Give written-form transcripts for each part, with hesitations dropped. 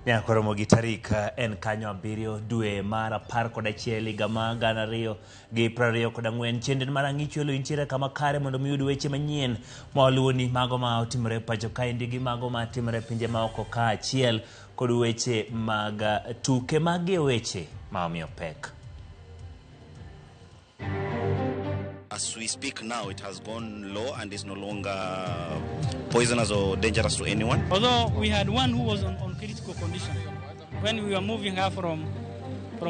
Nyaka romo gi tarik en kanyo 7 dwe mar 11 higa mar 2024. Chenro mar Ang'icho Elo intiere kama kare mondo mi uyud weche manyien ma waluwoni mago ma otimore pacho kaendi gi mago ma timore e pinje maoko kaachiel kod weche mag tuke. Magi e weche ma omiyo pek. As we speak now, it has gone low and is no longer poisonous or dangerous to anyone. Although we had one who was on critical condition when we were moving her from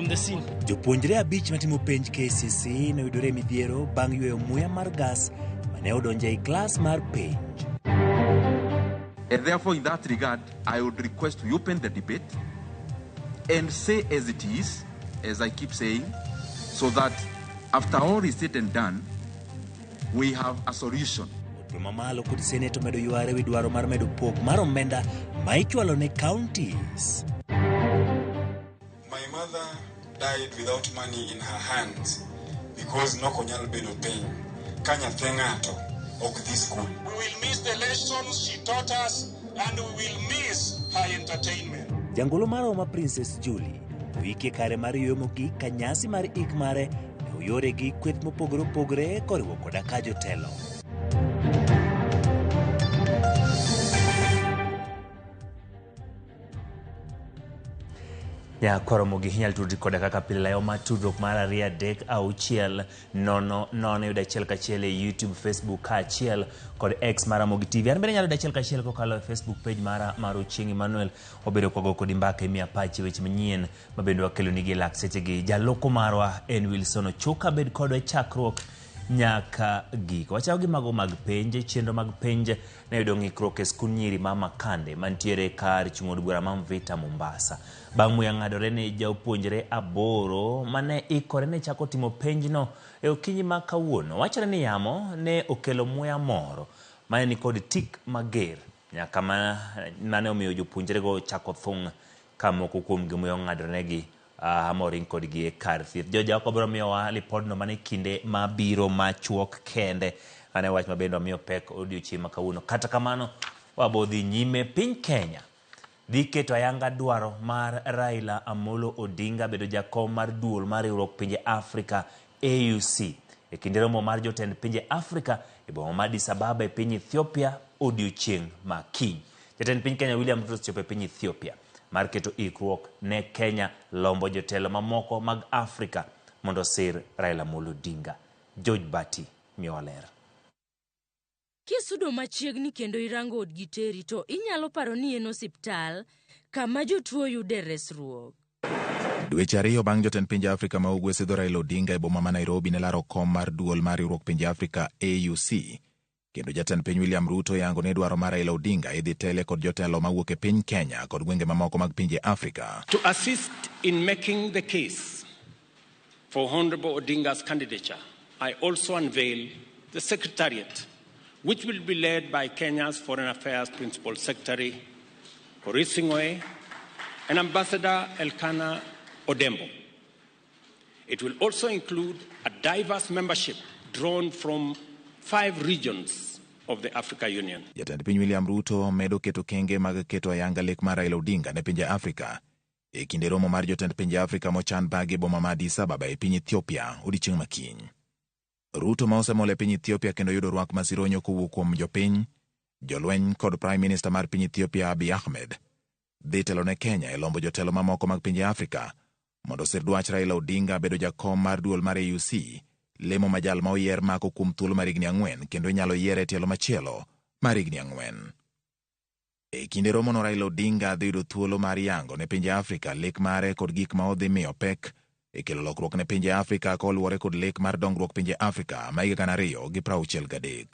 the scene. Jopuonjre 5 matimo penj KCC noyudore e midhiero bang' yweyo muya mar gas mane odonjo ei klas mar penj. And therefore, in that regard, I would request we open the debate and say as it is, as I keep saying, so that after all is said and done, we have a solution. Od mamalo kod Senate omedo yware wi dwaro mar medo pok mar omenda ma ichwalo ne counties. My mother died without money in her hands because nokonyal bedo piny ka nyathi ng'ato ok dhi school. We will miss the lessons she taught us and we will miss her entertainment. Jangolo mar Homa Princess Julie oiki e kare mar yueyo mogik ka nyasi mar ik mare ne oyore gi kweth mopogore opogore koriwo koda ka jotelo. Nyakwaromo gi inyal tudri koda kaka pile layo mar tudruok mar 2 3 6 0 0 yudo achiel kachiel e YouTube, Facebook kaachiel kod X mar Ramogi TV. An bende inyalo yudo achiel kachiel kokalo e Facebook page mara mar Ochieng Emmanuel. Obedo kwago kodi mbaka imiya pachi weche manyien ma bende wakelo nigi e lak sechegi. Jaloko marwa en Wilson Ochuka, bed kodwa e chakruok nyaka giko. Wachako gi mago mag penj, chenro mag penj ne yudo ng'ikruok e skund nyiri ma Makande mantiere kar chung' od bura ma Mvita Mombasa. Bang' muya ng'adore ne jopuonjre 8 mane ikore ne chako timo penjno e okinyi ma kawuono. Wachore ni yamo ne okelo muya moro mane nikod tik mager nyaka mane omiyo jopuonjrego chako thung' ka moko kuomgi muya ong'adorenegi moring kodgi e kar thieth. Joja biro miyowa lipodno mana e kinde mabiro machuok kende. Mano e wach ma bende wamiyo pek odiochieng' ma kawuono. Kata kamano, wabo dhi nyime. Piny Kenya dhi keto ayanga dwaro mar Raila Amolo Odinga bedo jakom mar duol mar riwruok pinje Afrika AUC e kinde romo mar jotend pinje Afrika e boma ma Addis Ababa e piny Ethiopia odiochieng' ma kiny. Jatend piny Kenya William Ruto osechopo e piny Ethiopia mar keto ikruok ne Kenya lombo jotelo mamoko mag Afrika mondo osir Raila Amolo Odinga. George Bati miyowa ler. Kisudo machiegni kendo irango od Giteri to inyalo paro ni en osiptal kama jotuo yude resruok. Dweche 2 bang' jotend pinje Afrika ma ugwe sidho Raila Odinga e boma ma Nairobi ne laro kom mar duol mar riwruok pinje Afrika AUC. Kendo jatend piny William Ruto yango ni dwaro mar Raila Odinga idhi tele kod jotelo mawuok e piny Kenya kod gwenge mamoko mag pinje Afrika. To assist in making the case for Honorable Odinga's candidature, I also unveil the Secretariat, which will be led by Kenya's Foreign Affairs Principal Secretary, Korir Sing'oei, and Ambassador Elkanah Odembo. It will also include a diverse membership drawn from 5 regions of the Africa Union. Jatend piny William Ruto medo keto kenge mag keto ayanga lek mar Raila Odinga ne pinje Afrika e kinde romo mar jotend pinje Afrika mochan bage boma ma Addis Ababa e piny Ethiopia odiechieng' ma kiny. Ruto ma osemol e piny Ethiopia kendo yudo rwak masironyo kowuok kuom jopiny, jolweny kod Prime Minister mar piny Ethiopia Abiy Ahmed dhi telo ne Kenya e lombo jotelo mamoko mag pinje Afrika mondo osir dwach Raila Odinga bedo jakom mar duol mar AUC, lemo ma jal ma oyier mako kuom thuolo mar higni 4 kendo inyalo yiere e tielo machielo mar higni 4. E kinde romono Raila Odinga dhi yudo thuolo mar yango ne pinje Afrika lek mare kod gik ma odhi miyo pek e kelo lokruok ne pinje Afrika koluwore kod lek mar dongruok pinje Afrika ma higa 2063.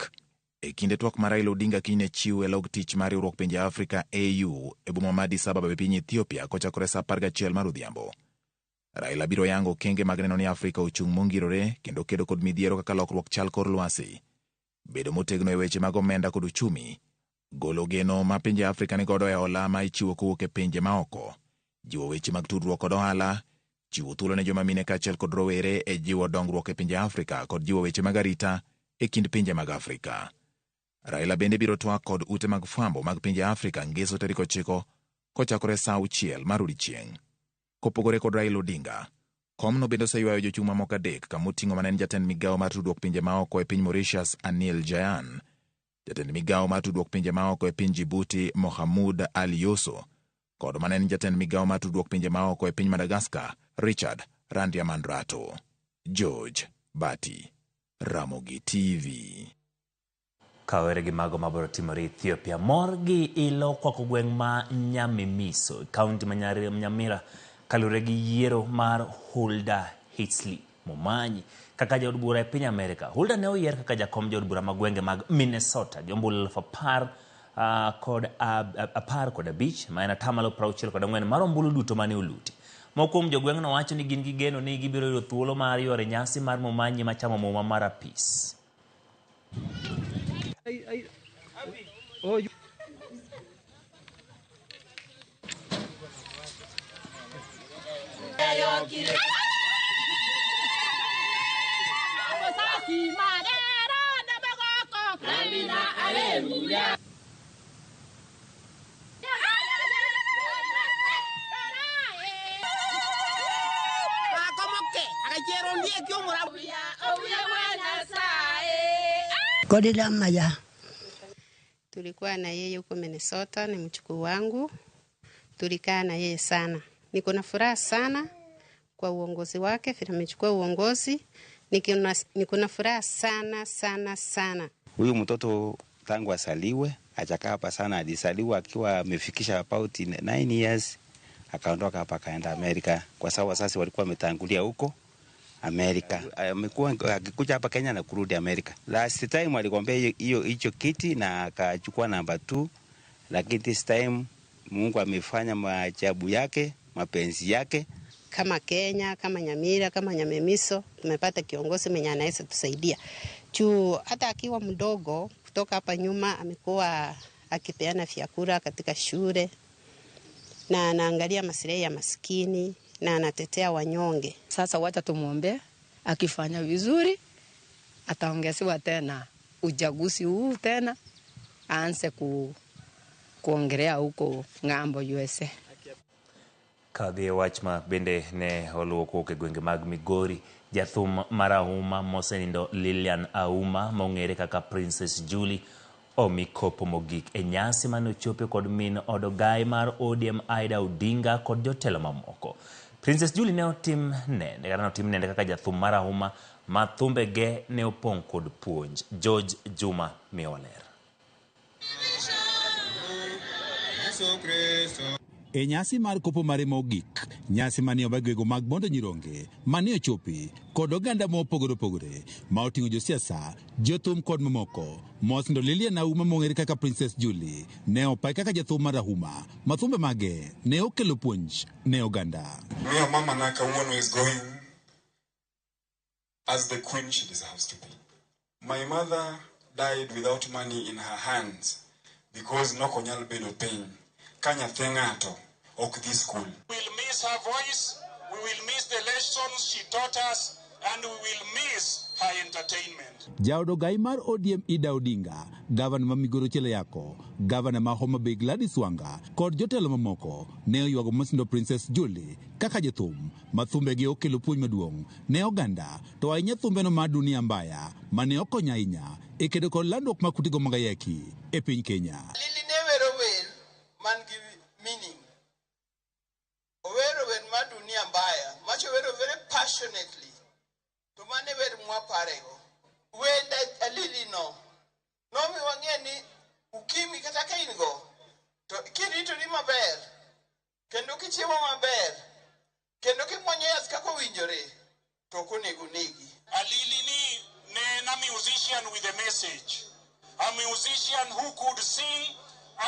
E kinde twak ma Raila Odinga kiny ne chiw e log tich mar riwruok pinje Afrika AU e boma ma Addis Ababa e piny Ethiopia kochakore sa 11 mar odhiambo. Raila biro yango okenge mag neno ni Afrika ochung' mongirore kendo kedo kod midhiero kaka lokruok chal kor lwasi, bedo motegno e weche mag omenda kod uchumi, golo geno ma pinje Afrika nigodo e hola ma ichiwo kowuok e pinje maoko, jiwo weche mag tudruok kod ohala, chiwo thuolo ne joma mine kaachiel kod rowere e jiwo dongruok e pinje Afrika kod jiwo weche mag arita e kind pinje mag Afrika. Raila bende biro twak kod ute mag fwambo mag pinje Afrika ngeso tarik 9 kochakore sa 6 mar odiechieng'. Kopogore kod Raila Odinga, komno bende oseywayo jochung' mamoko 3 kamoting'o mane en jatend migawo mar tudruok pinje maoko e piny Mauritius Anil Jayan, jatend migawo mar tudruok pinje maoko e piny Djibouti Mohamud Ali Yoso, kod mane en jatend migawo mar tudruok pinje maoko e piny Madagascar Richard Randriamandrato. George Bati, Ramogi TV. Kawere gi mago mabiro timore Ethiopia, mor gi ilo kwako gweng' ma Nyamimiso, kaunti ma Nyamira, kaluwore gi yiero mar Hulda Hitsley Momanyi kaka jaod bura e piny Amerika. Hulda ne oyier kaka jakom jaod bura ma gwenge mag Minnesota gi ombulu 15,015 ma en 64% mar ombulu duto mane oluti. Moko kuom jogweng'no wacho ni gin gi geno ni gibiro yudo thuolo mar yore nyasi mar Momanyi machamo muma mar apis. Tulikuwa na yeye huko Minnesota, ni mchukuu wangu. Tulikaa na yeye sana. Niko na furaha sana kwa uongozi wake, vile amechukua uongozi. Niko na furaha sana sana sana. Huyu mtoto tangu asaliwe, hajakaa hapa sana, alisaliwa akiwa amefikisha about 9 years, akaondoka hapa akaenda Amerika kwa sababu sasa walikuwa wametangulia huko Amerika. Amekuwa akikuja hapa Kenya na kurudi Amerika. Last time aligombea hiyo hicho kiti na akachukua namba 2, lakini this time Mungu amefanya maajabu yake, mapenzi yake. Kama Kenya, kama Nyamira, kama Nyamemiso, tumepata kiongozi mwenye anaweza tusaidia. Juu hata akiwa mdogo kutoka hapa nyuma amekuwa akipeana vyakula katika shule na anaangalia maslahi ya maskini na anatetea wanyonge. Sasa wacha tumuombe, akifanya vizuri ataongezewa tena uchaguzi huu tena aanze kuongelea huko ng'ambo USA. Kadhi wach ma bende ne oluwo kowuok e gwenge mag Migori, jathum marahuma mosenindo Lilian Auma mong'ere kaka Princess Julie omi kopo mogik e nyasi mane ochope kod min od ogai mar ODM Ida Odinga kod jotelo mamoko. Princess Julie ne otim nende kata notim nende kaka jathum marahuma ma thumbege ne opong' kod puonj. George Juma miyowa ler. E nyasi mar kopo mare mogik, nyasi mane obag gwego mag Bondo Nyironge, mane ochopi kod oganda mopogore opogore ma oting'o josiasa, jothum kod mamoko. Mosndo Lilian Auma mong'ere kaka Princess Julie ne opai kaka jathum marahuma ma thumbe mage ne okelo puonj ne oganda. Miyo mama na kawuono is going as the queen she deserves to be. My mother died without money in her hands because nokonyal bedo piny. Kanya ng'ato ok dhi school. We will miss her voice, we will miss the lessons she taught us, and we will miss her entertainment. Jaod ogai mar ODM Ida Odinga, gavana ma Migori Ochielo Yako, gavana ma Homa Bay Gladys Wanga kod jotelo mamoko ne oywago mosndo Princess Julie kaka jathum ma thumbegi okelo puonj maduong' ne oganda, to ahinya thumbeno mar Dunia Mbaya mane okonyo ahinya e kedo kod landruok mag kutego mag ayaki e piny Kenya. Lili ne wero wer man gi meaning. Owero wer mar Dunia Mbaya, macho wero very passionately. To mane wer mwaparego. Wenda Lili no. Nomi wang'e ni ukimwi kata ka in go, to Kendo kichiemo maber, kendo kimuonyo yath kaka owinjore, to ok onego negi. Alili ni ne en a musician with a message. A musician who could sing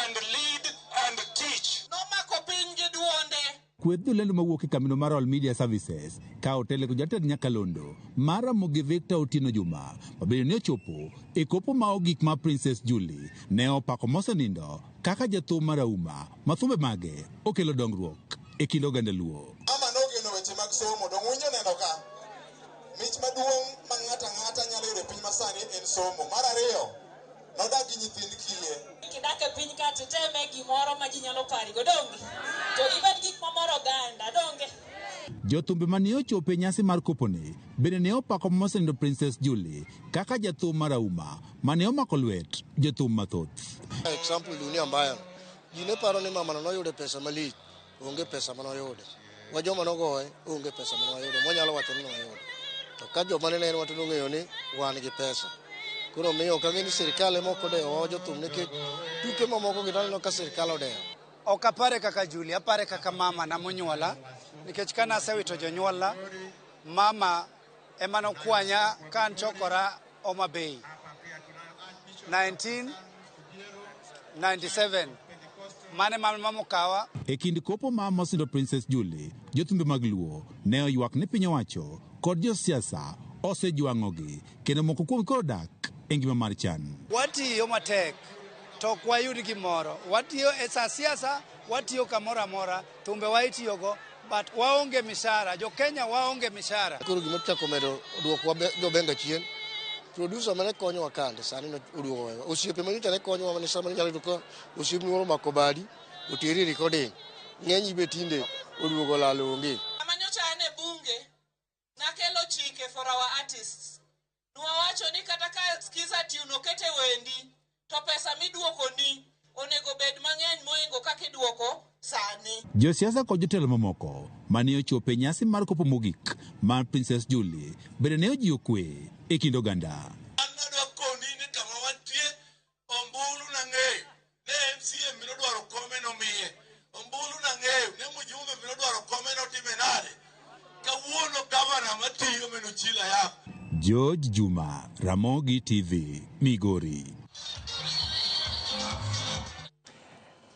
and lead and teach. Nomako piny gi duonde. Kweth jolendo mawuok e kambino mar All Media Services ka otele kod jatend nyakalondo mar Ramogi Victor Otieno Juma ma bende ne ochopo e kopo ma ogik mar Princess Jully ne opako mosenindo kaka jathum marahuma ma thumbe mage okelo dongruok e kind oganda Luo. Mama nogeno weche mag somo, dong' winjo neno ka mich maduong' ma ng'ato ang'ata nyalo yudo e piny masani en somo. Mar ariyo, nodak gi nyithind kiye. Kidak e piny ka to teme gimoro ma ji nyalo parigo, donge? To gibed gik mamoro oganda, donge? Jothumbe mane ochopo e nyasi mar koponi bende ne opako mosenindo Princess Jully kaka jathum marahuma mane omako lwet jothum mathoth. Example dunia mbaya. Ji ne paro ni mamano noyudo pesa malich, onge pesa manoyudo. Wa joma nogoye, onge pesa manoyudo. Mwanyalo wacho ni noyudo. To ka joma ne nenowa to nong'eyo ni wan gi pesa. Koro miyo ok ang'e ni sirikal ema ok odewowa jothum nikech tuke mamoko gi to aneno ka sirikal odewo. Ok apare kaka Julie, apare kaka mama na monyuola, nikech kane asewito jonyuolna, mama ema nokwanya ka an chokora Homa Bay 1997 mane mama okawa. E kind kopo ma mosenindo Princess Jully, jothumbe mag Luo ne oywak ni piny owacho kod josiasa osejwang'ogi kendo moko kuom koro dak e ngima mar chan. Watiyo matek to ok wayud gimoro. Watiyo e sa siasa, watiyo kamoro amora, thumbe wa itiyogo, but waonge mishahara. Jo Kenya waonge mishahara. Koro gima chako medo duokwa jobenga chien, producer mane konyowa kande sani oduogo wewa. Osiepe manyocha ne konyowa mane sama inyalo yudo ka osiepni moro omako badi, oteri e recording. Ng'eny be tinde oduogo lal onge. Sama nyocha an e bunge, nakelo chike for our artists. Nwawacho ni kata ka Skiza tune oket e wendi, to pesa miduokoni onego bed mang'eny moingo kaka iduoko sani. Josiasa kod jotelo mamoko mane ochopo e nyasi mar kopo mogik mar Princess Jully bende ne ojiwo kwe e kind oganda. An adwa koni ni kama wantie, ombulu nang'eyo ne MCA minodwaro kome nomiye, ombulu nang'eyo ne mjumbe minodwaro kome notime nade, kawuono gavana matiyo meno Chila Yap. George Juma, Ramogi TV, Migori.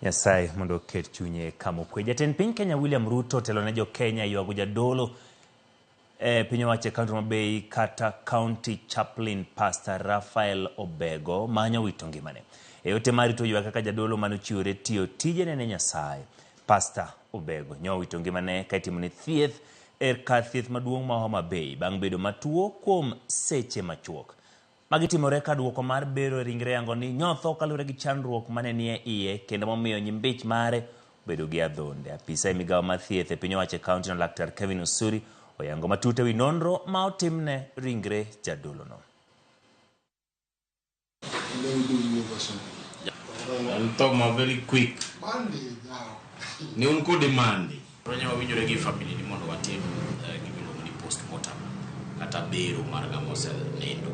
Nyasaye mondo oket chunye kama okwe. Jatend piny Kenya William Ruto otelo ne jo Kenya ywago jadolo e piny owacho e kaunti ma Bay kata County Chaplain Pastor Raphael Obego manyo wito ngimane. E ote mar rito ywak kaka jadolo mane ochiwore tiyo tijene ne Nyasaye. Pastor Obego nyo wito ngimane ka itimone thieth e kar thieth maduong' ma Homa Bay bang' bedo matuo kuom seche machuok. Magi timore ka duoko mar bero e ringre yango ni nyotho kaluwore gi chandruok mane nie iye kendo momiyo nyimbich mare obedo gi adhonde. Apisa e migawo mar thieth e piny owacho e kaunti no Laktar Kevin Osuri oyango matut ewi nonro ma otimne ringre jadolono. En tho ma very quick. Ne un kode mande. Koro ne wawinjore gi family ni mondo watim gima iluongo ni postmortem kata bero mar ng'ama osenindo.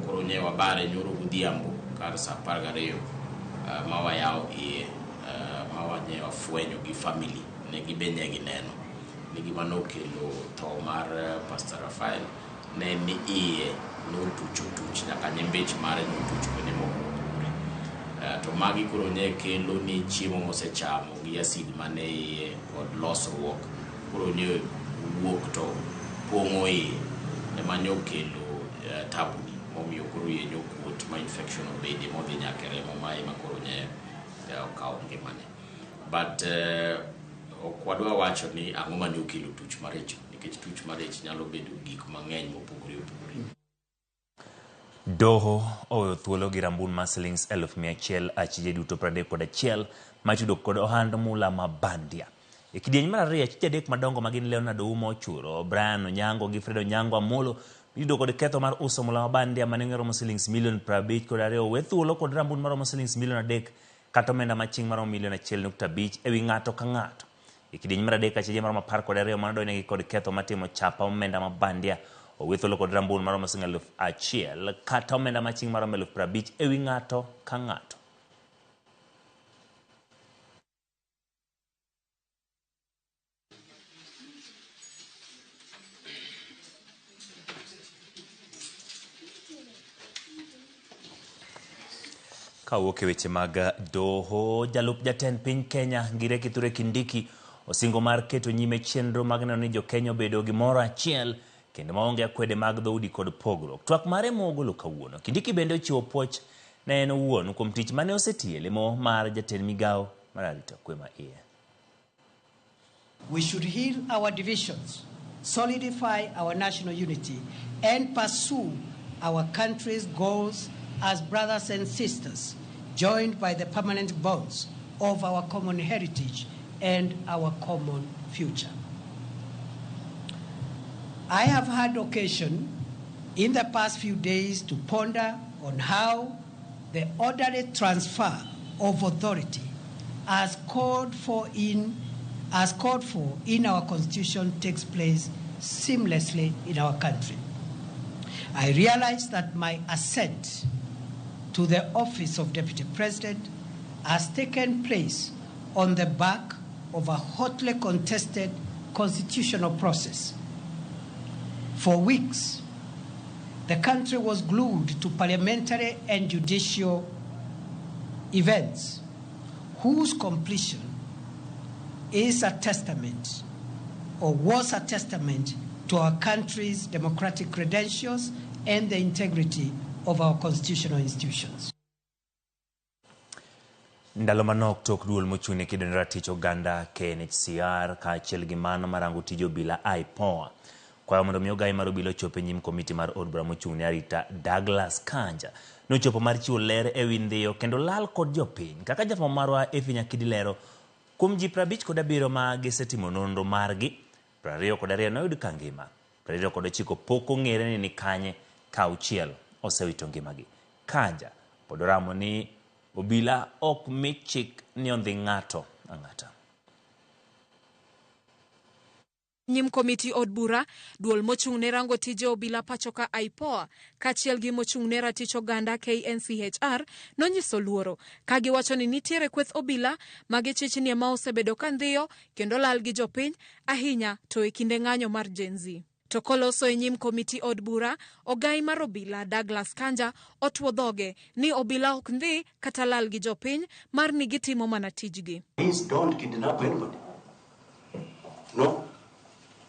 Koro ne wabare nyoro godhiambo kar saa 12 ma wayawo iye ma ne wafwenyo gi family ne gibe ne gineno ni gima nokelo tho mar Pastor Raphael ne ni iye notuch otuch nyaka nyimbich mare notuch kuonde moko mopogore. To magi koro ne kelo ni chiemo mosechamo gi acid mane iye kod losruok koro ne wuok to pong'o iye ema ne okelo tabuni momiyo koro iye ne okuot ma infection obede modhi nyaka e remo ma ema koro ne okawo ngimane. But ok wadwa wacho ni ang'o mane okelo tuch maricho nikech tuch marich nyalo bedo gik mang'eny mopogore opogore. Doho oweyo thuolo gi rambun mar silings 100,000 achije duto 31 matudo kod ohand mula ma bandia. E kidieny mar ariyo, achije adek madongo magin Leonard Oumo Ochuro, Brian Onyango gi Fred Onyango Amolo iyudo kod ketho mar uso mula ma bandia ma nengo romo silings milion 52 owe thuolo kod rambun maromo silings milion 3 kata omenda maching' maromo milion 1.5 ewi ng'ato ka ng'ato. E kidieny mar adek, achije maromo 12 manodonjnegi kod ketho matimo chapa omenda ma bandia owe thuolo kod rambun maromo siling 1,000 kata omenda maching' maromo 50,000 ewi ng'ato ka ng'ato. Kawuok e weche mag doho, jalup jatend piny Kenya Ngire Kithure Kindiki osingo mar keto nyime chenro mag neno ni jo-Kenya obedo gimoro achiel kendo maonge akwede mag dhoudi kod pogruok. Twak mare mogolo kawuono, Kindiki bende ochiwo puoch ne en owuon kuom tich mane osetiyo e lemo mar jatend migawo mar arita kwe ma iye. We should heal our divisions, solidify our national unity, and pursue our country's goals as brothers and sisters, joined by the permanent bonds of our common heritage and our common future. I have had occasion in the past few days to ponder on how the orderly transfer of authority as called for in our constitution takes place seamlessly in our country. I realize that my ascent to the office of Deputy President has taken place on the back of a hotly contested constitutional process. For weeks, the country was glued to parliamentary and judicial events whose completion is a testament, or was a testament, to our country's democratic credentials and the integrity of our constitutional institutions. Ndalo manok tok duol mochung' ne kedo ne ratich oganda KNHCR kaachiel gi mano marango tij obila IPOA kwayo mondo mi ogai mar obila ochop e nyim komiti mar od bura mochung' ne arita Douglas Kanja nochopo mar chiwo ler ewi ndhiyo kendo lal kod jopiny kaka jafwambo marwa Effie Nyakidi lero kuom ji 57 ma gisetimo nonro margi 22 noyud ka ngima 29 pok ong'ere ni nikanye ka auchiel osewito ngimagi. Kanja pod oramo ni obila ok mi chik ni ondhi ng'ato ang'ata. Nyim komiti od bura, duol mochung' ne rango tije obila pacho ka IPOA kaachiel gi mochung' ne ratich oganda KNCHR nonyiso luoro ka giwacho ni nitiere kweth obila ma gichich ni ema osebedo ka ndhiyo kendo lal gi jopiny ahinya to e kinde ng'anyo mar Gen Z. To koloso e nyim komiti od bura, ogai mar obila Douglas Kanja otwo dhoge ni obila ok ndhi kata lal gi jopiny mar ni gitimo mana tijgi. Please don't kidnap anybody. No.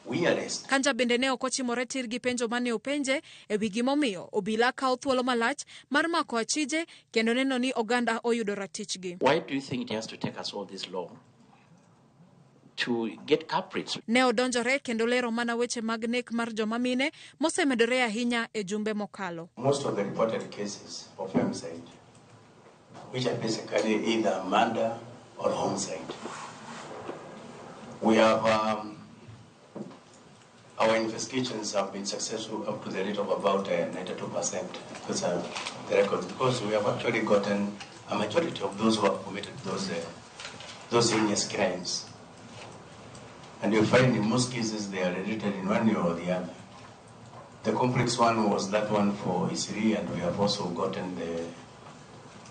We arrest. Kanja bende ne ok ochimore tir gi penjo mane openje e wi gimomiyo obila kawo thuolo malach mar mako achije kendo neno ni oganda oyudo ratichgi. Why do you think it has to take us all this long to get culprits? Ne odonjore kendo lero mana weche mag nek mar joma mine mosemedore ahinya e jumbe mokalo. Most of the reported cases of femicide, which are basically either murder or homicide, we have our investigations have been successful up to the rate of about 92%. Those are the records, because we have actually gotten a majority of those who have committed those heinous crimes. And you find in most cases they are related in one way or the other. The complex one was that one for Isiri, and we have also gotten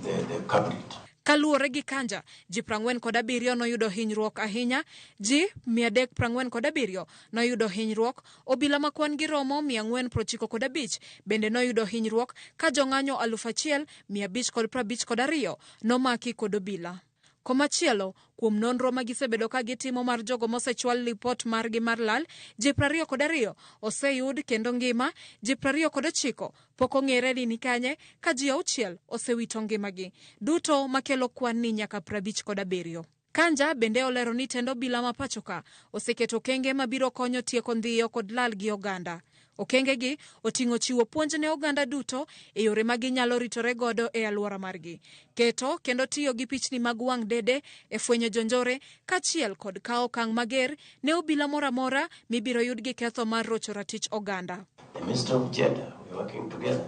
the culprit. Kaluwore gi Kanja, ji 47 noyudo hinyruok ahinya, ji 347 noyudo hinyruok, obila ma kwan gi romo 495 bende noyudo hinyruok ka jong'anyo 1552 nomaki kod obila. Komachielo, kuom nonro ma gisebedo ka gitimo mar jogo mosechwal lipot margi mar lal, ji 22 oseyud kendo ngima, ji 29 pok ong'ere ni nikanye ka ji 6 osewito ngimagi, duto makelo kwan ni nyaka 57. Kanja bende olero ni tend obila ma pacho ka oseketo okenge mabiro konyo tieko ndhiyo kod lal gi oganda. Okengegi oting'o chiwo puonj ne oganda duto e yore ma ginyalo ritore godo e alwora margi, keto kendo tiyo gi pichni mag wang' dede e fwenyo jonjore kaachiel kod kawo okang' mager ne obila moro amora mibiro yud gi ketho mar rocho ratich oganda. The Minister of Gender, we are working together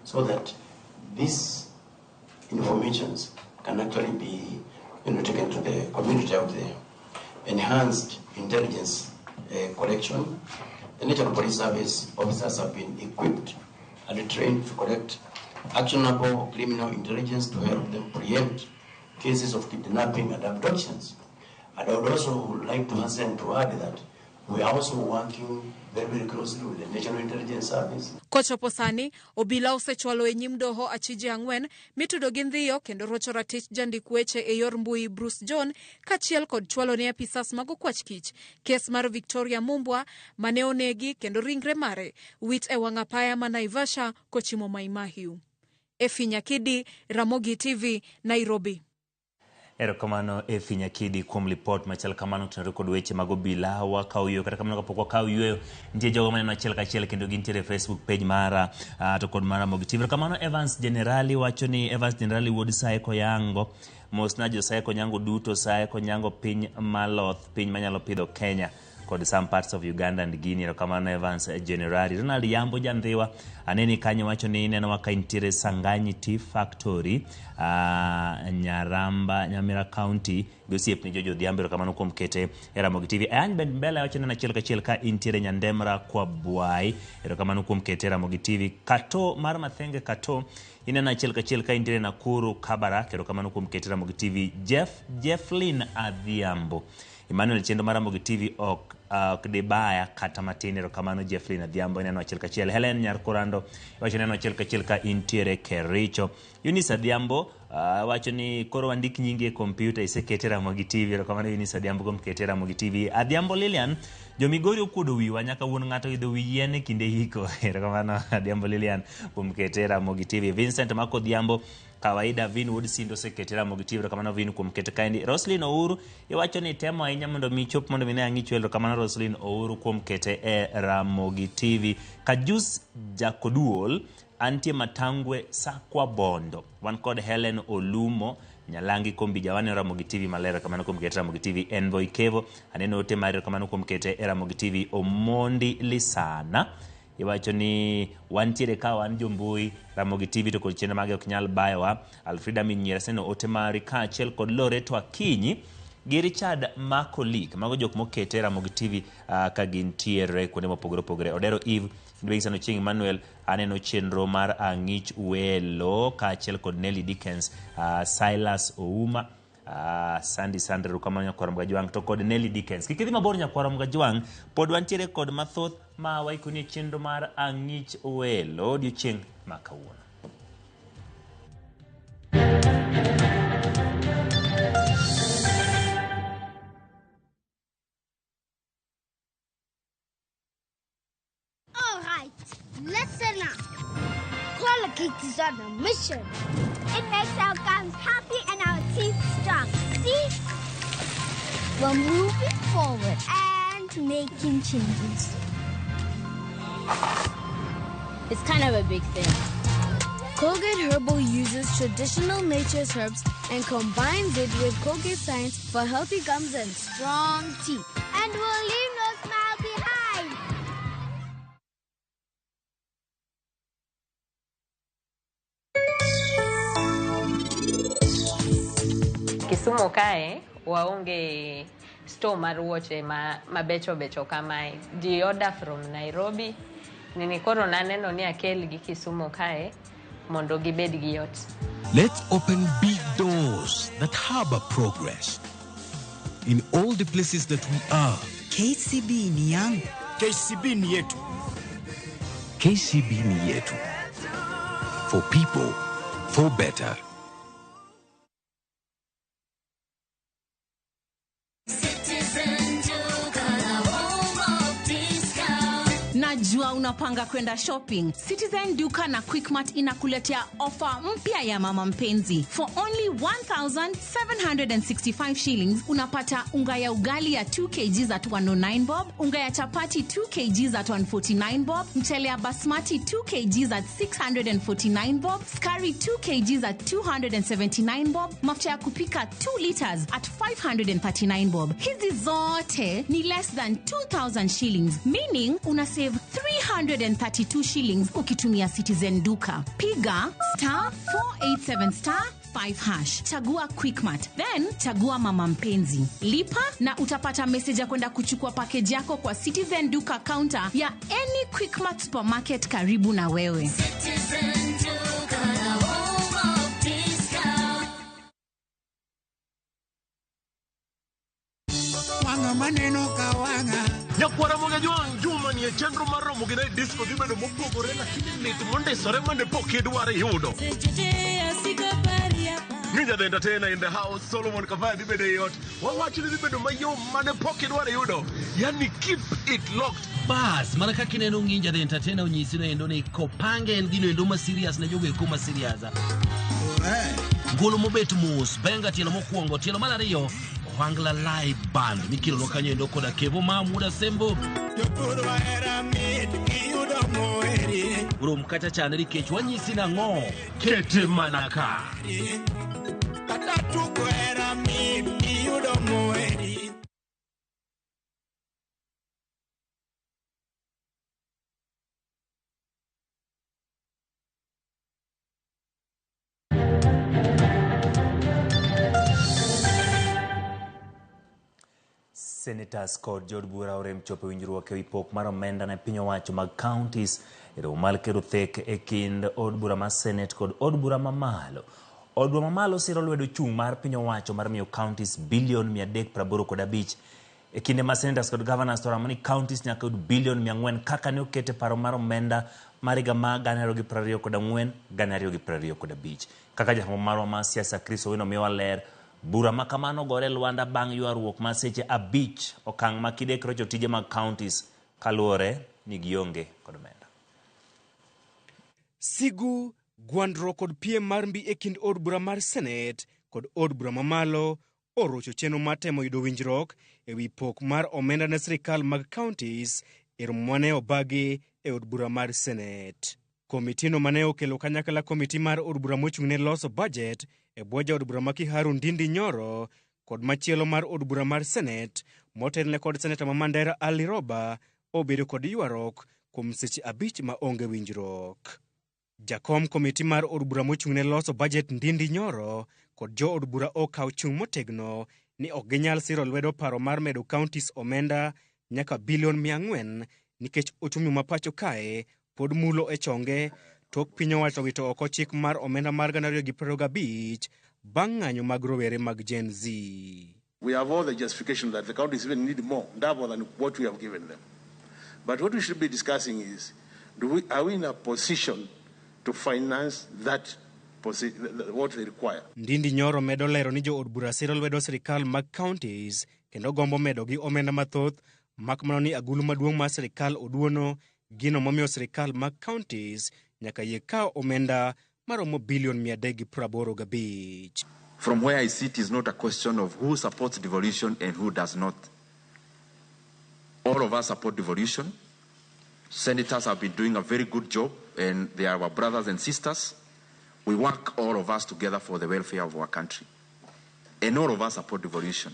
so that these informations can actually be taken to the community out there. Enhanced intelligence collection. The National Police Service officers have been equipped and trained to collect actionable criminal intelligence to help them preempt cases of kidnapping and abductions. And I would also like to hasten to add that We are also working very, very closely with the National Intelligence Service. Kochopo sani, obila osechwalo e nyim doho achije 4 mitudo gi ndhiyo kendo rocho ratich jandik weche e yor mbui Bruce John kaachiel kod chwalo ne apisas mag okwach kich kes mar Victoria Mumbwa mane onegi kendo ringre mare wit e wang' apaya ma Naivasha kochimo Mai Mahiu. Effie Nyakidi, Ramogi TV, Nairobi. Erokamano Effie Nyakidi kuom lipot machal kamano otenore kod weche mag obila. Wakawo yueyo, kata kamano kapok wakawo yueyo, nitie jogo maneno achiel kachiel kendo gintiere e Facebook page mara to kod mar Ramogi TV. Erokamano Evans Generali wacho ni Evans Generali wuod Sae Koyango, mosna jo Sae Konyango duto, Sae Konyango piny maloth, piny manyalo pidho Kenya kod some parts of Uganda and Guinea. Erokamano Evans Generali. Ronald Yambo Jandhiwa, aneni kanyo wacho ni inenowa ka intiere Sanganyi Tea Factory, Nyaramba, Nyamira County, gi osiepni Jojo Odhiambo. Erokamano kuom kete e Ramogi TV. Ayany Ben Mbele wacho ni achiel kachiel ka intiere Nyandemra kwa Bwai. Erokamano kuom kete e Ramogi TV. Kato mar Mathenge Kato, ineno achiel kachiel ka intiere Nakuru Kabarak. Erokamano kuom kete e Ramogi TV. Jefflin Adhiambo. Emmanuel Chendo mar Ramogi TV ok dibaya kata matin. Erokamano Jefflin Adhiambo, ineno achiel kachiel. Helen Nyarkurando wacho neno achiel kachiel ka intiere Kericho. Eunice Adhiambo wacho ni koro wandik nyingi e kompyuta isekete Ramogi TV. Erokamano Eunice Adhiambo kuom kete Ramogi TV. Adhiambo Lilian, jomigori okuodo wiwa nyaka wuon ng'ato idho wi yien e kinde hiko. Erokamano Adhiambo Lilian kuom kete Ramogi TV. Vincent Mako Odhiambo kawaida Vin Wood Sindo osekete Ramogi TV. Erokamano Vin kuom kete kaendi. Roslyn Ouru iwacho ni temo ahinya mondo mi chop mondo mi ne ang'ichwe. Erokamano Roslyn Ouru kuom kete e Ramogi TV. Kajus Jakoduol antie Matangwe Sakwa Bondo. Wan kod Helen Olumo Nyalangi Kombija waneno Ramogi TV maler. Erokamano kuom kete Ramogi TV. Envoy Kevo aneno ote mari. Erokamano kuom kete e Ramogi TV. Omondi Lisana iwacho ni wantiere ka wan jombui Ramogi TV to kod chenro mage ok nyal bayowa. Alfrida Minyiera aseneno ote mari kaachiel kod Loreto Akinyi gi Richard Makolik. Mago jok mokete Ramogi TV ka gintiere kuonde mopogore opogore. Odero Eve Ndweng'sano Chieng' Emmanuel aneno chenro mar Ang'ich Welo kaachiel kod Nelly Dickens, Silas Ouma, Sandy Sandre erokamano nyakwar Mgajwang' to kod Nelly Dickens. Kik idhi mabor nyakwar Mgajwang', pod wantiere kod mathoth ma waikoni e chenro mar Ang'ich Welo odiochieng' ma kawuono. All right, listen up. Colgate is on a mission. It makes our gums happy and our teeth strong. See? We're moving forward and making changes. It's kind of a big thing. Colgate Herbal uses traditional nature's herbs and combines it with Colgate science for healthy gums and strong teeth. And we'll leave no smile behind. Kisumu kae waonge store mar wuoche mabecho becho kamae. Ji order from Nairobi. Nini koro naneno ni akel gi Kisumu kae mondo gibed gi yot. Let's open big doors that harbor progress in all the places that we are. KCB ni yangu. KCB ni yetu. KCB ni yetu. For people, for better. Najua unapanga kwenda shopping. Citizen Duka na Quickmart inakuletea ofa mpya ya mama mpenzi. For only 1,765 shillings unapata unga ya ugali ya 2 kg at 109 bob, unga ya chapati 2 kg at 149 bob, mchele ya basmati 2 kg at 649 bob, skari 2 kg at 279 bob, mafuta ya kupika 2 liters at 539 bob. Hizi zote ni less than 2,000 shillings, meaning una save 332 shillings ukitumia Citizen Duka. Piga star 487 star 5 hash. Chagua Quickmart, then chagua mama mpenzi. Lipa na utapata message ya kwenda kuchukua package yako kwa Citizen Duka counter ya any Quickmart supermarket karibu na wewe. Citizen Duka, the home of discount. Wanga maneno Nyakwara Ramogi Ajwang' juma ni e chenro mar Ramogi Night Disco dhi bedo mopogore lakini lit mondisore mane pok idwar yudo. Ninja the Entertainer in the house, Solomon Kavaya dhi bedo ei ot. Wawacho ni dhi bedo mayom mane pok idwar yudo. Yani keep it locked. Bas, mana kaka ineno Nginja the Entertainer onyisi no endo ni kopange en gino endo ma serious ne jogo eko ma serious. Ngolo mobet mos, benga tielo mokwongo, tielo mar ariyo, Ohangla Live Band mikelonwa kanyo endo koda Kevo ma Muda Sembo. Rom kacha chande nikech wanyisi nang'o, kete mana ka. Senators kod jood bura orem chopo e winjruok ewi pok mar omenda ne piny owacho mag counties e romo mar kelo thek e kind od bura mar Senate kod od bura mamalo. Od bura mamalo siro lwedo chung' mar piny owacho mar miyo counties bilion 385 e kinde ma senators kod governors to oramo ni counties nyaka yud bilion 400 kaka ne oket e paro mar omenda mar higa ma 2024 2025. Kaka jafwambo marwa mar siasa Chris Owino miyowa ler, bura ma kamano ogore e lwanda bang' ywaruok mar seche 5 okang' ma kidek rocho tije mag counties kaluwore ni gionge kod omenda. Sigu, gwandruok kod piem mar mbi e kind od bura mar Senate kod od bura mamalo orocho chenro mar temo yudo winjruok e wi pok mar omenda ne sirikal mag counties e romo mane obagi e od bura mar Senate. Komitino mane okelo kanyakla komiti mar od bura mochung' ne loso budget e bwo jaod bura ma Kiharu Ndindi Nyoro kod machielo mar od bura mar Senate motelne kod seneta ma Mandera Ali Roba obedo kod ywaruok kuom seche 5 ma onge winjruok. Jakom komiti mar od bura mochung' ne loso budget Ndindi Nyoro kod jo od bura okawo chung' motegno ni ok ginyal siro lwedo paro mar medo counties omenda nyaka bilion 400 nikech ochumi ma pacho kae pod mulo e chonge tok piny owacho wito oko chik mar omenda mar 2025 bang' ng'anyo mag rowere mag Gen Z. We have all the justification that the counties even need more, double than what we have given them. But what we should be discussing is, are we in a position to finance that what they require? Ndindi Nyoro medo lero ni jo od bura siro lwedo sirikal mag counties kendo gombo medo gi omenda mathoth mak mana ni agulu maduong' mar sirikal oduono gino momiyo sirikal mag counties nyaka yie kawo omenda maromo bilion 385. From where I sit is not a question of who supports devolution and who does not. All of us support devolution. Senators have been doing a very good job and they are our brothers and sisters. We work all of us together for the welfare of our country. And all of us support devolution.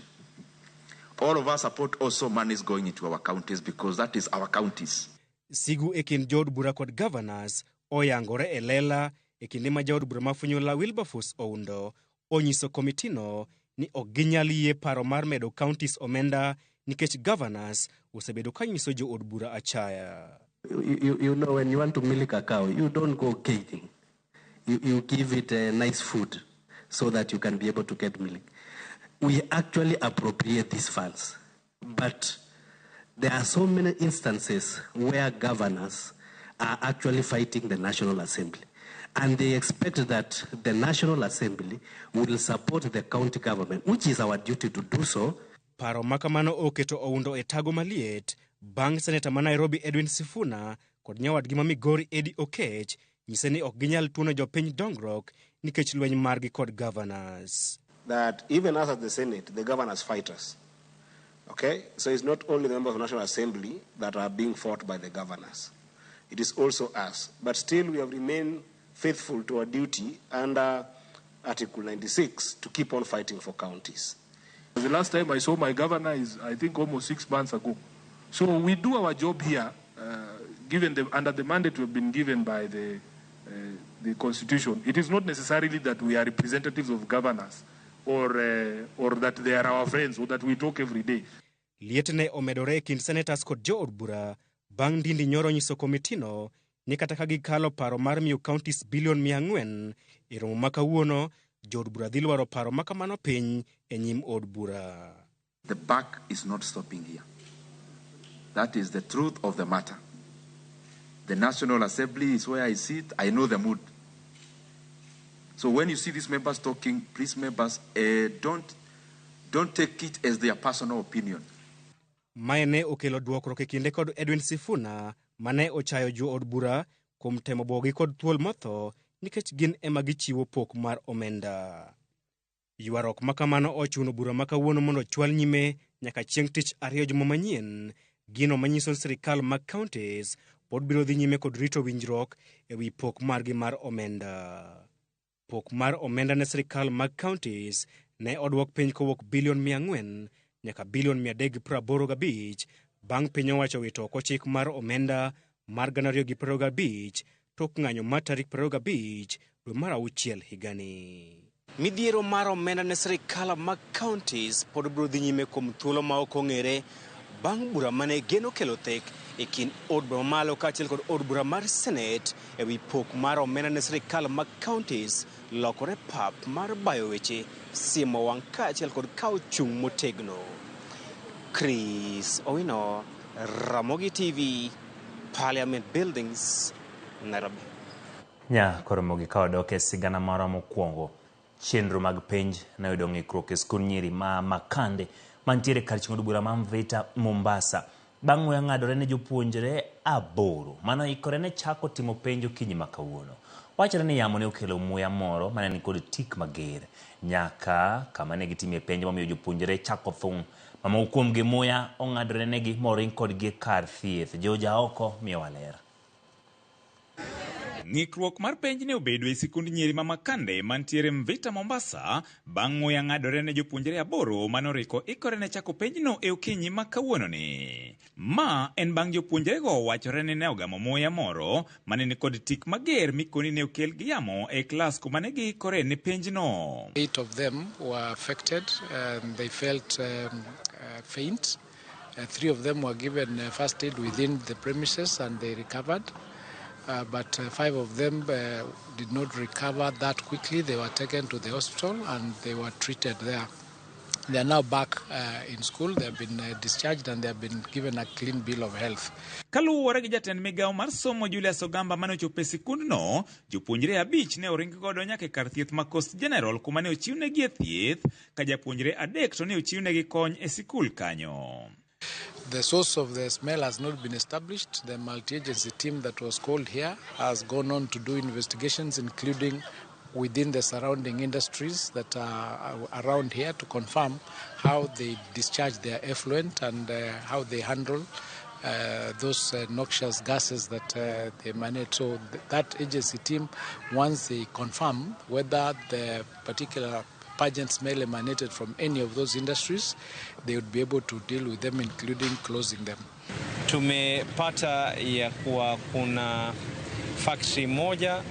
All of us support also monies going into our counties because that is our counties. Sigu e kind jood bura kod governors oyangore e lela e kinde ma jaod bura ma Funyula Wilberforce Oundo onyiso komitino ni ok ginyal yie paro mar medo counties omenda nikech governors osebedo ka nyiso jood bura achaya. You know, when you want to milk a cow, you don't go caging. You give it a nice food so that you can be able to get milk. We actually appropriate these funds, but there are so many instances where governors are actually fighting the National Assembly. And they expect that the National Assembly will support the county government, which is our duty to do so. Paro makamano oketo Oundo e tago maliet bang' seneta ma Nairobi Edwin Sifuna kod nyawadgi ma Migori Eddie Okech nyise ni ok ginyal tuono jopiny dongruok nikech lweny margi kod governors. That even us at the Senate, the governors fight us. Okay? So it's not only the members of the National Assembly that are being fought by the governors. It is also us. But still we have remained faithful to our duty under Article 96 to keep on fighting for counties. The last time I saw my governor is, I think, almost 6 months ago. So we do our job here, under the mandate we've been given by the Constitution. It is not necessarily that we are representatives of governors or that they are our friends or that we talk every day. Liet ne omedore e kind senators kod jood bura bang' Ndindi Nyoro nyiso komitino ni kata ka gikalo paro mar miyo counties bilion 400 e romo ma kawuono, jood bura dhi lwaro paro ma kamano piny e nyim od bura. The buck is not stopping here. That is the truth of the matter. The National Assembly is where I sit. I know the mood. So when you see these members talking, please, members, don't take it as their personal opinion. Mae ne okelo dwokruok e kinde kod Edwin Sifuna mane ochayo jo od bura kuom temo buogi kod thuol motho nikech gin ema gichiwo pok mar omenda. Ywaruok ma kamano ochuno bura ma kawuono mondo ochwal nyime nyaka chieng' tich ariyo juma manyien, gino manyiso ni sirikal mag counties pod biro dhi nyime kod rito winjruok e wi pok margi mar omenda. Pok mar omenda ne sirikal mag counties ne odwok piny kowuok bilion 400 nyaka bilion 385 bang' piny owacho wito oko chik mar omenda mar 2025 tok ng'anyo mar tarik 25 dwe mar auchiel higani. Midhiero mar omenda ne sirikal mag counties pod biro dhi nyime kuom thuolo ma ok ong'ere bang' bura mane geno kelo thek e kind od bura mamalo kaachiel kod od bura mar Senate e wi pok mar omenda ne sirikal mag counties lokore pap mar bayo weche, siemo wang' kaachiel kod kawo chung' motegno. Chris Owino, Ramogi TV, Parliament Buildings, Nairobi. Nya koro mogi ka wadok e sigana marwa mokwongo. Chenro mag penj ne oyudo ng'ikruok e skund nyiri ma Makande mantiere kar chung' od bura ma Mvita, Mombasa. Bang' muya ng'adore ne jopuonjre 8 mane oikore ne chako timo penj okinyi ma kawuono. Wachore ni yamo ne okelo muya moro mane nikod tik mager nyaka kama ne gitimie penj momiyo jopuonjre chako thung'. Mamoko kuomgi muya ong'adore negi moring kodgi e kar thieth. Joja oko miyowa ler. Ng'ikruok mar penj ne obedo e sikund nyiri ma Makande mantiere Mvita, Mombasa, bang' muya ng'adore ne jopuonjre 8 manoriko ikore ne chako penjno e okinyi ma kawuononi. Ma en bang' jopuonjrego wachore ni ne ogamo muya moro mane nikod tik mager mikoni ne okel gi yamo e klas kuma ne giikore ne penjno. 8 of them were affected and they felt faint. 3 of them were given first aid within the premises and they recovered. But 5 of them did not recover that quickly. They were taken to the hospital and they were treated there. They are now back in school. They have been discharged and they have been given a clean bill of health. Kaluwore gi jatend migawo mar somo Julius Ogamba mane ochopo e sikundno, jopuonjre 5 ne oring godo nyaka e kar thieth ma Coast General kuma ne ochiwnegi e thieth, ka japuonjre 3 to ne ochiwnegi kony e sikul kanyo. The source of the smell has not been established. The multi-agency team that was called here has gone on to do investigations, including within the surrounding industries that are around here, to confirm how they discharge their effluent and how they handle those noxious gases that they emanate. So that agency team, once they confirm whether the particular pungent smell emanated from any of those industries, they would be able to deal with them, including closing them. Tumepata ya kuwa kuna factory moja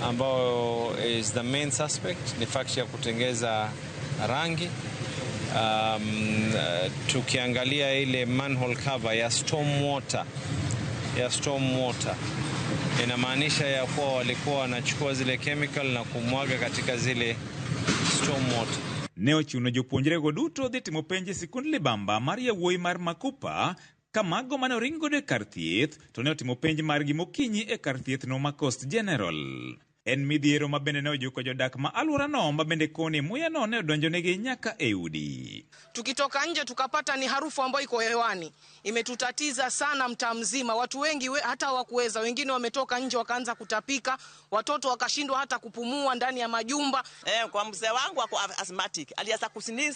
ambayo is the main suspect, ni factory ya kutengeza rangi. Tukiangalia ile manhole cover ya storm water inamaanisha ya kuwa walikuwa wanachukua zile chemical na kumwaga katika zile stormwater. Ne ochuno jopuonjrego duto dhi timo penj e sikund libamba mar yawuoyi mar Makupa, ka mago mane oring godo e kar thieth to ne otimo penj margi mokinyi e kar thieth no ma Coast General. En midhiero ma bende ne ojuko jodak ma alworano ma bende koni muyano ne odonjonegi nyaka e udi. Tukitoka nje tukapata ni harufu ambayo iko hewani. Imetutatiza sana mtaa mzima. Watu wengi hata hawakuweza, wengine wametoka nje wakaanza kutapika, watoto wakashindwa hata kupumua ndani ya majumba. Kwa mzee wangu ako asthmatic, alianza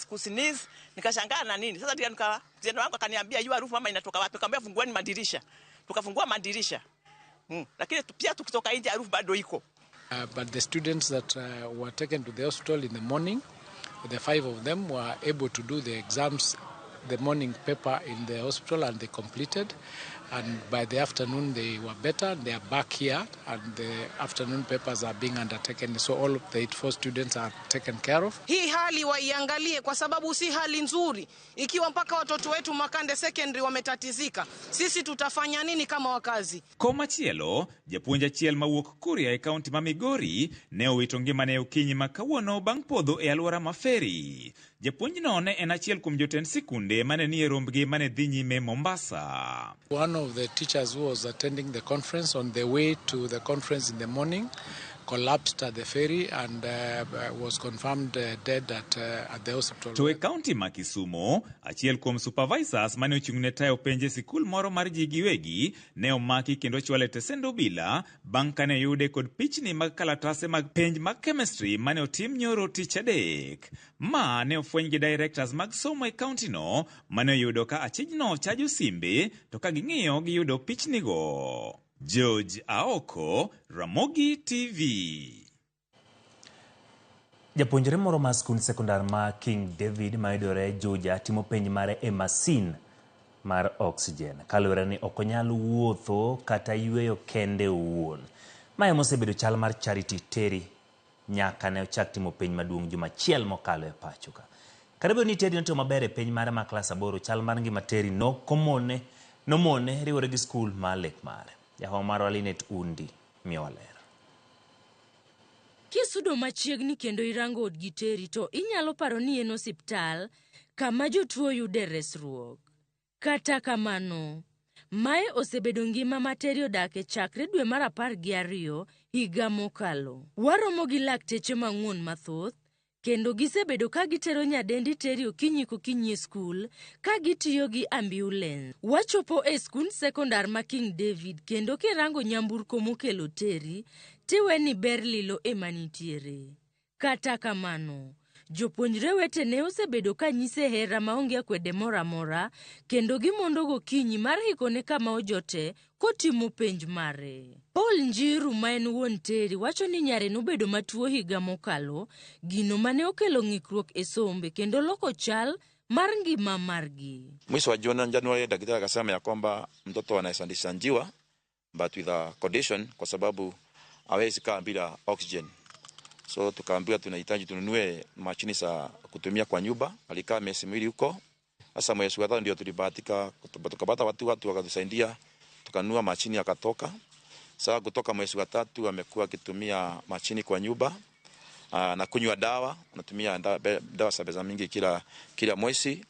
kusneeze, nikashangaa na nini. Sasa ndio mzee wangu akaniambia hiyo harufu mama inatoka wapi? Nikamwambia fungueni madirisha. Tukafungua madirisha. Lakini pia tukitoka nje harufu bado iko. But the students that were taken to the hospital in the morning, the 5 of them were able to do the exams, the morning paper in the hospital, and they completed. And by the afternoon they were better. They are back here and the afternoon papers are being undertaken. So all of the 84 students are taken care of. Hii hali waiangalie kwa sababu si hali nzuri. Ikiwa mpaka watoto wetu Makande Secondary wametatizika, sisi tutafanya nini kama wakazi? Komachielo, japuonj achiel mawuok Kuria e kaunti ma Migori ne owito ngimane okinyi ma kawuono bang' podho e alwora ma Feri. Japuonjno ne en achiel kuom jotend sikunde mane nie rombgi mane dhi nyime Mombasa. One of the teachers who was attending the conference on the way to the conference in the morning collapsed at the ferry and was confirmed dead at the hospital. To e kaunti ma Kisumu, achiel kuom supervisors mane ochung' ne tayo penj e sikul moro mar ji giwegi ne omaki kendo ochwal e tesend obila bang' kane oyude kod pichni mag kalatase mag penj mag chemistry mane otim nyoro tich adek. Ma ne ofweny gi directors mag somo e kauntino mane oyudo ka achijno chajo simbe to ka ging'iyo giyudo pichnigo. George Aoko, Ramogi TV. Japuonjre moro mar skund sekondar ma King David mayudore Juja timo penj mare e masin mar oxygen kaluwore ni ok onyal wuotho kata yweyo kende owuon. Mae mosebedo chal mar Charity Terry nyaka ne ochak timo penj maduong' juma achiel mokalo e pacho ka. Kata obedo ni Terry notimo maber e penj mare mar klas 8, chal mar ngima Terry nomone riwore gi skul mar lek mare. Jahomo marwa Linet Undi miyowa ler. Kisudo machiegni kendo irango odgi Terry to inyalo paro ni en osiptal kama jotuo yude resruok. Kata kamano, mae osebedo ngima ma Terry odake chakre dwe mar 12 higa mokalo. Waromo gi lakteche mang'won mathoth kendo gisebedo ka gitero nyadendi Terry okinyi kokinyi e skul ka gitiyo gi ambulance. Wachopo e skund sekondar ma King David kendo kirango nyamburko mokelo Terry, tiwe ni ber lilo ema nitiere. Kata kamano, jopuonjre wetene osebedo ka nyise hera maonge akwede moro amora kendo gimondo gokinyi mar hikone kama ojote kotimo penj mare. Paul Njiru ma en wuon Terry wacho ni nyare nobedo matuo higa mokalo, gino mane okelo ng'ikruok e sombe kendo loko chal mar ngima margi. Mwezi wa Januari daktari akasema ya kwamba mtoto anaweza dischargiwa but with a condition kwa sababu hawezi kaa bila oxygen. So tukaambiwa tunahitaji tununue mashini za kutumia kwa nyumba. Alikaa miezi miwili huko. Sasa mwezi wa 5 ndio tulibahatika tukapata watu wakatusaidia, tukanunua mashini akatoka. Sasa kutoka mwezi wa 3 amekuwa akitumia mashini kwa nyumba na kunywa dawa, anatumia dawa za pesa mingi kila mwezi.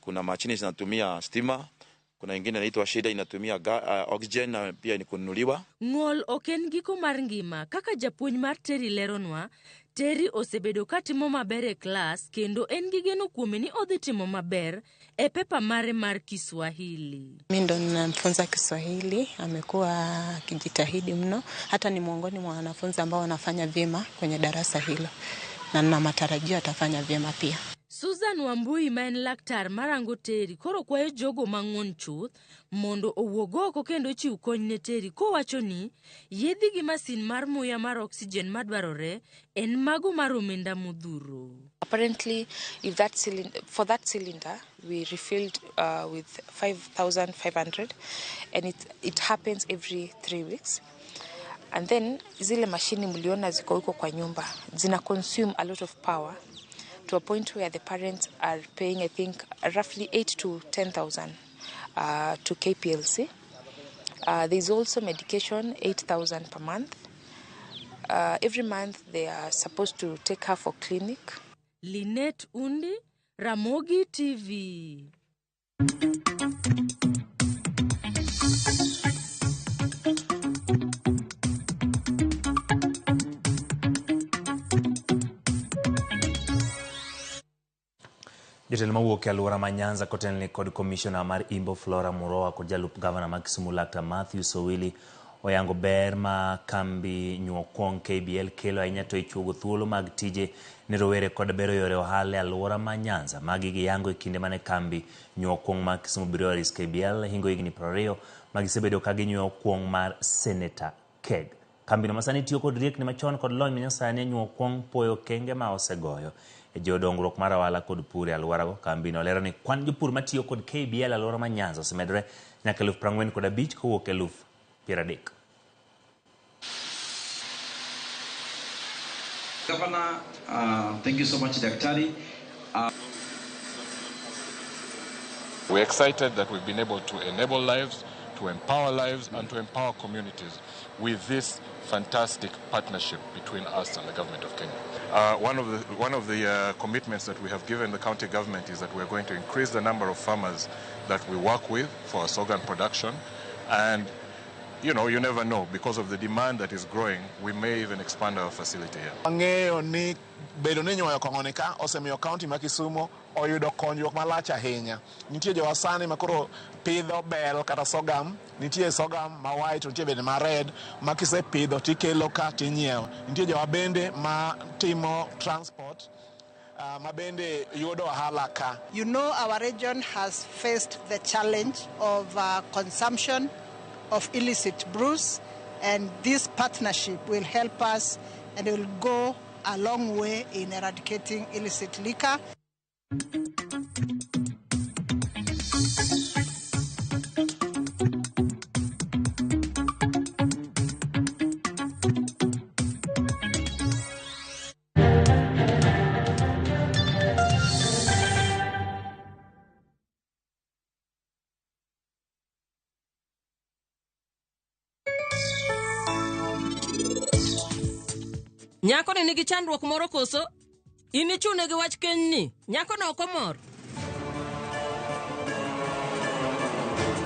Kuna mashini zinatumia stima, kuna ingine inaitwa shida inatumia oxygen na pia ni kununuliwa. Ng'ol ok en giko mar ngima kaka japuonj mar Terry leronwa. Terry osebedo katimo maber e klas kendo en gi geno kuome ni odhi timo maber e pepa mare mar Kiswahili. Mimi ndo ninamfunza Kiswahili, amekuwa akijitahidi mno, hata ni miongoni mwa wanafunzi ambao wanafanya vyema kwenye darasa hilo na nina matarajio atafanya vyema pia. Susan Wambui ma en laktar marango Terry koro kwayo jogo mang'won chuth mondo owuog oko kendo ochiw kony ne Terry kowacho ni yedhi gi masin mar muya mar oxygen madwarore en mago mar omenda modhuro. Apparently, if that for that cylinder, we refilled with 5,500 and it happens every 3 weeks. And then zile mashini mliona ziko huko kwa nyumba zina consume a lot of power to a point where the parents are paying, I think, roughly 8 to 10,000 to KPLC. There's also medication, 8,000 per month. Every month they are supposed to take her for clinic. Lynette Undi, Ramogi TV. Jotelo mawuok e alwora ma Nyanza kotelne kod komishona mar Imbo Flora Muroa kod jalup gavana ma Kisumu Laktar Matthew Owili oyango ber ma kambi nyuokwong KBL kelo ahinya to e chuogo thuolo mag tije ne rowere kod bero yore ohala e alwora ma Nyanza. Magi giyango e kinde mane kambi nyuokwong mar Kisumu Breweries KBL hingo higni 20 ma gisebedo ka ginyuowo kwong mar Senator Keg. Kambino masani tiyo kod riekni machon kod lony manyasani e nyuokwong poyo okenge ma osegoyo e jiwo dongruok mar ohala kod pur e alworago. Kambino lero ni kwan jopur matiyo kod KBL e alwora ma Nyanza osemedore nyaka 45,000 kowuok 30,000. Governor, thank you so much, Daktari. We're excited that we've been able to enable lives. to empower lives and to empower communities with this fantastic partnership between us and the government of Kenya. One of the commitments that we have given the county government is that we are going to increase the number of farmers that we work with for our sorghum production. And you know, you never know, because of the demand that is growing, we may even expand our facility here. Ang'eyo ni bedo ni nyuoyo kong'o ka osemiyo kaunti ma Kisumo oyudo konyruok malach ahinya. Nitie jowa sani ma koro pidho bel kata sorghum, nitie sorghum ma white, nitie bende ma red, ma kisepidho tikelo ka tinyiewo. Nitie jowa bende ma timo transport, ma bende yudo ohala ka. You know, our region has faced the challenge of consumption of illicit brews, and this partnership will help us and it will go a long way in eradicating illicit liquor. Nyako ni nigi chandruok moro koso? In ichune gi wach kenyni. Nyako no ok omor.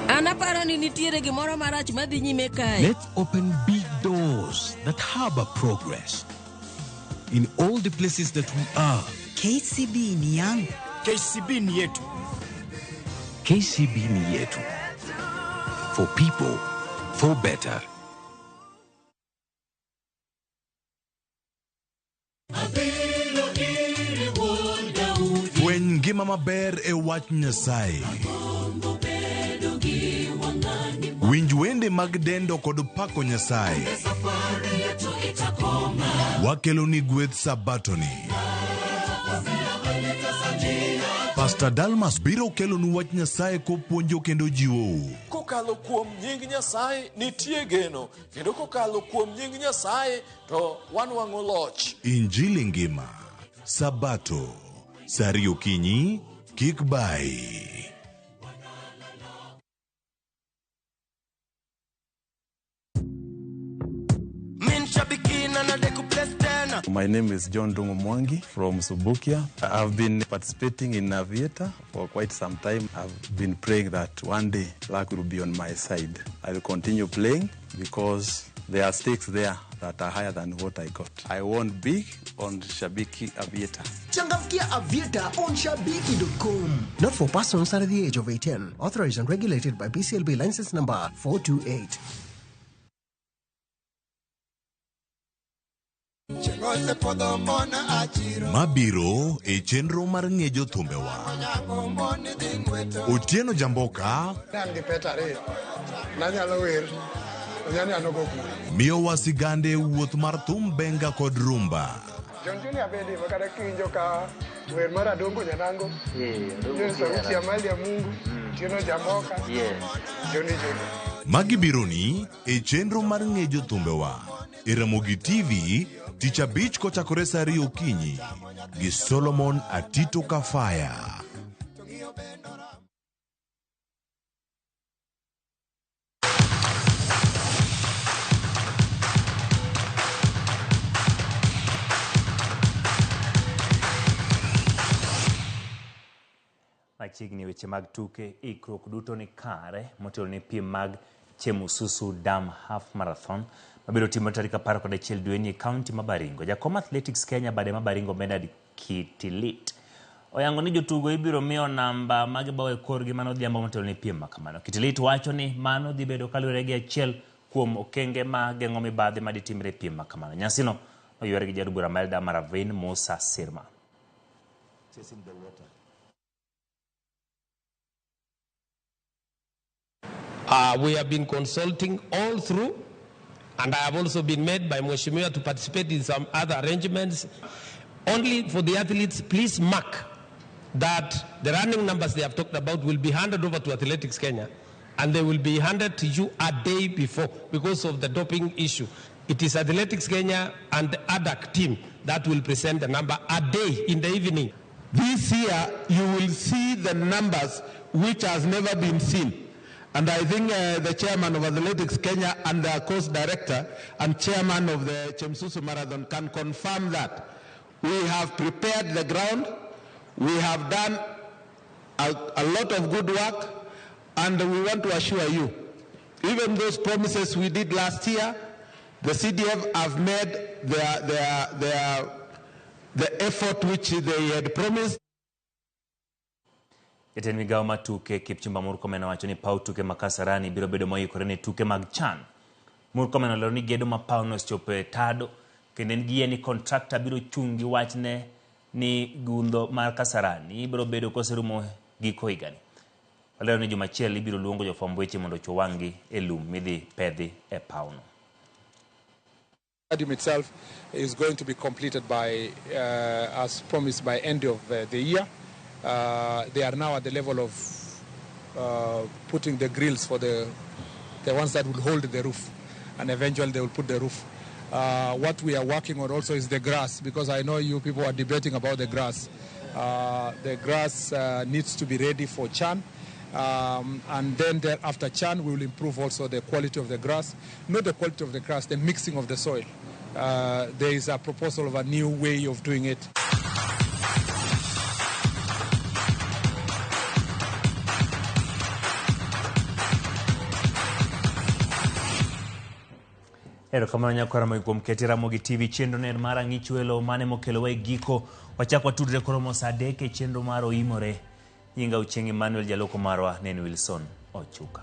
An aparo ni nitiere gimoro marach madhi nyime kae. Let's open big doors that harbor progress in all the places that we are. KCB ni yangu. KCB ni yetu. KCB ni yetu. For people, for better. Fweny ngima maber e wach Nyasaye. Winj wende mag dendo kod pako Nyasaye. Wakeloni gweth Sabatoni. Pastor Dalmas biro kelonu wach Nyasaye kopuonjo kendo jiwou. Kokalo kuom nying Nyasaye nitie geno, kendo kokalo kuom nying Nyasaye to wanwang'o loch. Injili ngima. Sabato. Saa ariyo okinyi, kik bayi. My name is John Dungu Mwangi from Subukia. I've been participating in Aviator for quite some time. I've been praying that one day luck will be on my side. I will continue playing because there are stakes there that are higher than what I got. I won big on Shabiki Aviator. Changamkia Aviator on Shabiki.com. Not for persons under the age of 18. Authorized and regulated by BCLB license number 428. Mabiro e chenro mar ng'e jothumbewa. Otieno Jamboka miyowa sigande wuoth mar thum benga kod rumba. Magi bironi e chenro mar ng'e jothumbewa e Ramogi TV tich abich kochakore saa ariyo okinyi gi Solomon Atito Kafaya. Machiegni weche mag tuke, ikruok duto ni kare motelo ne piem mag Chemususu Dam Half Marathon mabiro timore tarik 11 dweni e kaunti ma Baringo. Jakom Athletics Kenya bade ma Baringo Bernard Kitilit oyango ni jotugo ibiro miyo namba magibawo e korgi mano odhiambo motelo ne piem makamano. Kitilit wacho ni mano dhi bedo kaluwore gi achiel kuom okenge ma geng'o mibadhi maditimre e piem makamano. Nyasino oywere gi jaod bura ma Eldama Ravine Musa Sirma. We have been consulting all through, and I have also been made by Mheshimiwa to participate in some other arrangements. Only for the athletes, please mark that the running numbers they have talked about will be handed over to Athletics Kenya, and they will be handed to you a day before because of the doping issue. It is Athletics Kenya and the ADAC team that will present the number a day in the evening. This year, you will see the numbers which has never been seen. And I think the chairman of Athletics Kenya and the course director and chairman of the Chemsusu Marathon can confirm that. We have prepared the ground, we have done a lot of good work, and we want to assure you, even those promises we did last year, the CDF have made the effort which they had promised. Jatend migawo mar tuke Kipchumba Murkomen owacho ni paw tuke ma Kasarani biro bedo moikore ne tuke mag CHAN. Murkomen olero ni gedo ma pawno osechopo e tado kendo en gi yie ni kontrakta biro chung' gi wachne ni gundho mar Kasarani biro bedo koserumo giko higani. Olero ni juma achiel ibiro luongo jofwamb weche mondo ochuo wang'gi e lum midhi pedhi e pawno. Stadium itself is going to be completed by, as promised, by end of the year. They are now at the level of putting the grills for the ones that will hold the roof, and eventually they will put the roof. What we are working on also is the grass, because I know you people are debating about the grass. The grass needs to be ready for CHAN. And then after CHAN, we will improve also the quality of the grass. Not the quality of the grass, the mixing of the soil. There is a proposal of a new way of doing it. Erokamano nyakwara Ramogi kuom keti Ramogi TV chenro ner mar ang'ich welo mane mokelowa e giko. Wachak watudre koromo saa 3 e chenro mar Oimore. Nyinga Ochieng' Emmanuel, jaloko marwa ne en Wilson Ochuka.